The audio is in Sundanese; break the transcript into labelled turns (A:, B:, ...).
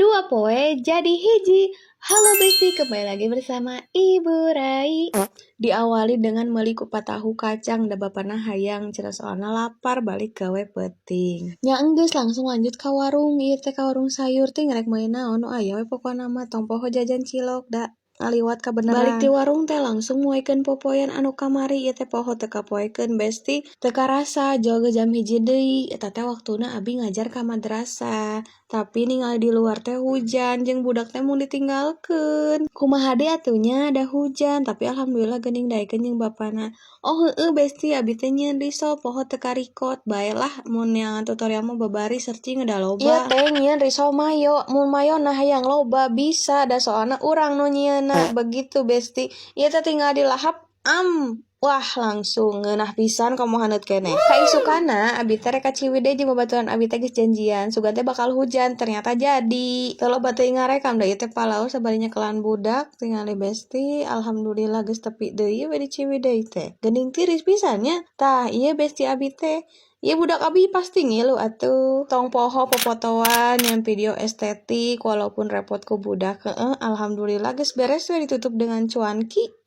A: Dua poe jadi hiji. Halo Besti, kembali lagi bersama Ibu Rai. Diawali dengan meuli kupat tahu kacang, da bapana hayang cenah, soalna lapar balik gawe peuting. Nya enggeus, langsung lanjut ka warung ieu teh, ka warung sayur teh rek meuli naon nu aya we pokona mah, tong poho jajan cilok da ngaliwat kabeneran. Balik ti warung teh langsung moekeun popoean anu kamari ieu teh, poho teu kapoekeun, Besti, teu karasa jol geus jam 1 deui. Eta teh waktuna abi ngajar ka madrasah. Tapi ningali di luar teh hujan jeung budak teh mung ditinggalkeun. Kumaha deui atuh nya, da hujan, tapi alhamdulillah geuning daekeun jeung bapana. Oh heueuh Besti, abi teh nyieun risol poho teu karikot. Bae lah, mun neangan tutorial mah babari searching da loba. Ieu teh nyieun risol mayo, mun mayona hayang loba bisa, da soalna urang nu nyieunna begitu, Besti. Ieu teh tinggal dilahap am. Wah, langsung ngeunah pisan, komo haneut keneh. Kaisukana abi teh rek ka Ciwidey jeung babaturan abi teh geus janjian, sugan teh bakal hujan, ternyata jadi. Teu loba teuing ngarekam da ieu teh palaur sabari nyekelan budak. Tingali Besti, alhamdulillah geus tepi deui we di Ciwidey teh. Geuning tiris pisan nya. Tah, ieu Besti abi teh. Ieu budak abi pasti ngilu atuh. Tong poho popotoan yang video estetik walaupun repot ku budak. Heeh, alhamdulillah geus beres we, ditutup dengan cuanki.